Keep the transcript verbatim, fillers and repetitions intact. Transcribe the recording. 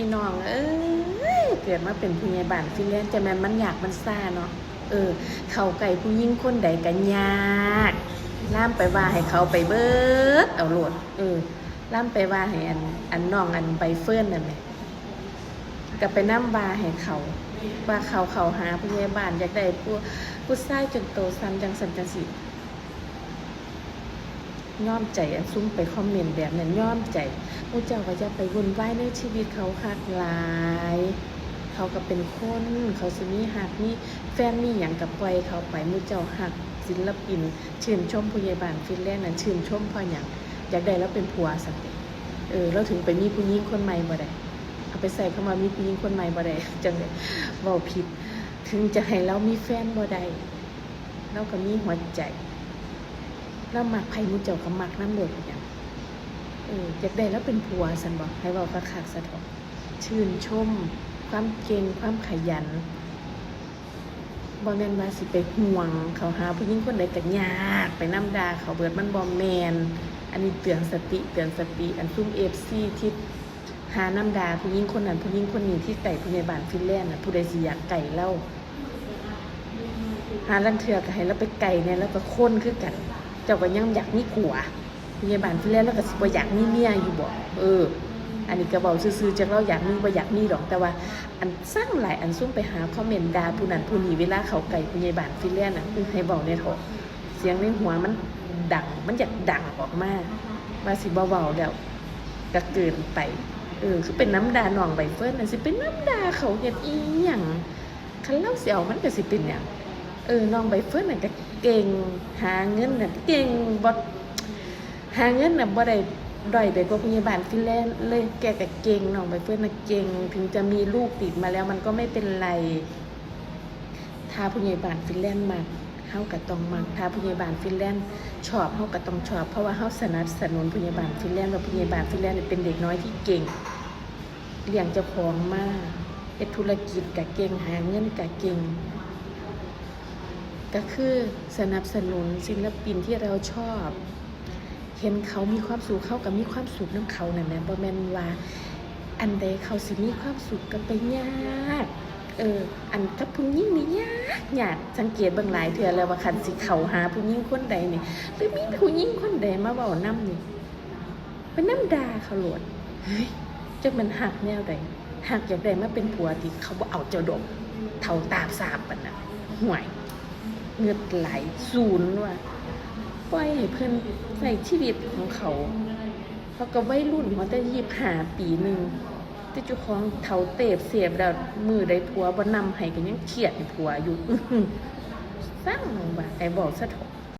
พี่น้องเอ้ย เกิดมาเป็นผู้ใหญ่บ้านฟรีแลนซ์ จะแม่นมันยากมันซ่าเนาะ เออ เข้าใกล้ผู้หญิงคนใดก็ยาก ลามไปว่าให้เขาไปเบิดเอาโลด เออ ลามไปว่าให้อัน อันน้องอันใบเฟิร์นนั่นแหละ ก็ไปนำว่าให้เขา ว่าเขาเข้าหาผู้ใหญ่บ้าน อยากได้ผู้ ผู้ชายจนโตส่ำจั่งซั้นจั่งซี้ ยอมใจ อันซุมไปคอมเมนต์แบบนั้น ยอมใจ หมู่เจ้าก็อย่าไปวุ่นวายในชีวิตเขาคักหลาย เขาก็เป็นคน เขาสิมีฮัก มีแฟน มีหยังก็ปล่อยเขาไป หมู่เจ้าฮักศิลปิน ชื่นชมผู้ใหญ่บ้านฟรีแลนซ์นั่น ชื่นชมเพราะหยัง อยากได้ลาวเป็นผัวซั้นติ เออ ลาวถึงไปมีผู้หญิงคนใหม่บ่ได้ เอาไปใส่คำว่ามีผู้หญิงคนใหม่บ่ได้ จั่งใด๋ เว้าผิด ถึงจะให้ลาวมีแฟนบ่ได้ ลาวก็มีหัวใจ ลาวมักไผหมู่เจ้าก็มักนำโลด เป็นหยัง เออ อยากได้ลาวเป็นผัวซั้นบ่ ให้เว้าคักๆ ซะเถาะ ชื่นชมความเก่ง ความขยัน บ่แม่นว่าสิไปห่วงเข้าหาผู้หญิงคนใดก็ยาก ไปนำด่าเขาเบิด มันบ่แม่น อันนี้เตือนสติ เตือนสติ อันซุมเอฟซีที่หานำด่าผู้หญิงคนนั้นผู้หญิงคนนี้ที่ใกล้ผู้ใหญ่บ้านฟรีแลนซ์น่ะ ผู้ใดสิอยากใกล้ลาว หาลางเทื่อก็ให้ลาวไปใกล้แหน่ ลาวก็คนคือกัน เจ้าก็ยังอยากมีผัว ผู้ใหญ่บ้านฟรีแลนซ์ลาวก็สิบ่อยากมีเมียอยู่บ่ เออ อันนี้ก็เว้าซื่อๆ จักลาวอยากมีบ่อยากมีดอก แต่ว่าอันซังหลาย อันซุมไปหาคอมเมนต์ด่าผู้นั้นผู้นี้ เวลาเข้าใกล้ผู้ใหญ่บ้านฟรีแลนซ์น่ะ คือให้เว้าแหน่เถาะ เสียงในหัวมันดัง มันอยากดังออกมา ว่าสิบ่เว้าแล้ว ก็เกินไป เออ คือไปนำด่าน้องใบเฟิร์นน่ะ สิไปนำด่าเขาเฮ็ดอีหยัง คันลาวสิเอามันก็สิเป็นหยัง เออ น้องใบเฟิร์นน่ะก็เก่ง หาเงินน่ะเก่ง บ่ หาเงินน่ะบ่ได้ด้อยไปกว่าผู้ใหญ่บ้านฟรีแลนซ์เลย แกก็เก่ง น้องใบเฟิร์นน่ะเก่ง ถึงจะมีลูกติดมาแล้วมันก็ไม่เป็นไร ถ้าผู้ใหญ่บ้านฟรีแลนซ์มัก เฮาก็ต้องมัก ถ้าผู้ใหญ่บ้านฟรีแลนซ์ชอบ เฮาก็ต้องชอบ เพราะว่าเฮาสนับสนุนผู้ใหญ่บ้านฟรีแลนซ์ ว่าผู้ใหญ่บ้านฟรีแลนซ์เนี่ยเป็นเด็กน้อยที่เก่ง เลี้ยงเจ้าของมา เฮ็ดธุรกิจก็เก่ง หาเงินก็เก่ง ก็คือสนับสนุนศิลปินที่เราชอบ เห็นเขามีความสุข เฮาก็มีความสุขนำเขานั่นแหละ บ่แม่นว่าอันใดเขาสิมีความสุขก็ไปยาก เออ อันกับผู้หญิงนี่ยาก ยาก สังเกตเบิ่งหลายเทื่อแล้วว่าคันสิเข้าหาผู้หญิงคนใดนี่ หรือมีผู้หญิงคนใดมาเว้านำนี่ ไปนำด่าเขาโลด เฮ้ย จักแม่นฮักแนวใด ฮักอยากได้มาเป็นผัวติ เขาบ่เอาเจ้าดอก เฒ่าตาบสาบปานนั้น ห่วย เงือดไหล สูนว่า ปล่อยให้เพิ่นใช้ชีวิตของเขา เขาก็วัยรุ่น หัวแต่ยี่สิบห้าปีหนึ่ง แต่เจ้าของเฒ่าเตบเสบแล้ว มื้อใดผัวบ่นำให้ก็ยังเครียดให้ผัวอยู่ อื้อหือ ซังว่า ให้เว้าซะเถาะ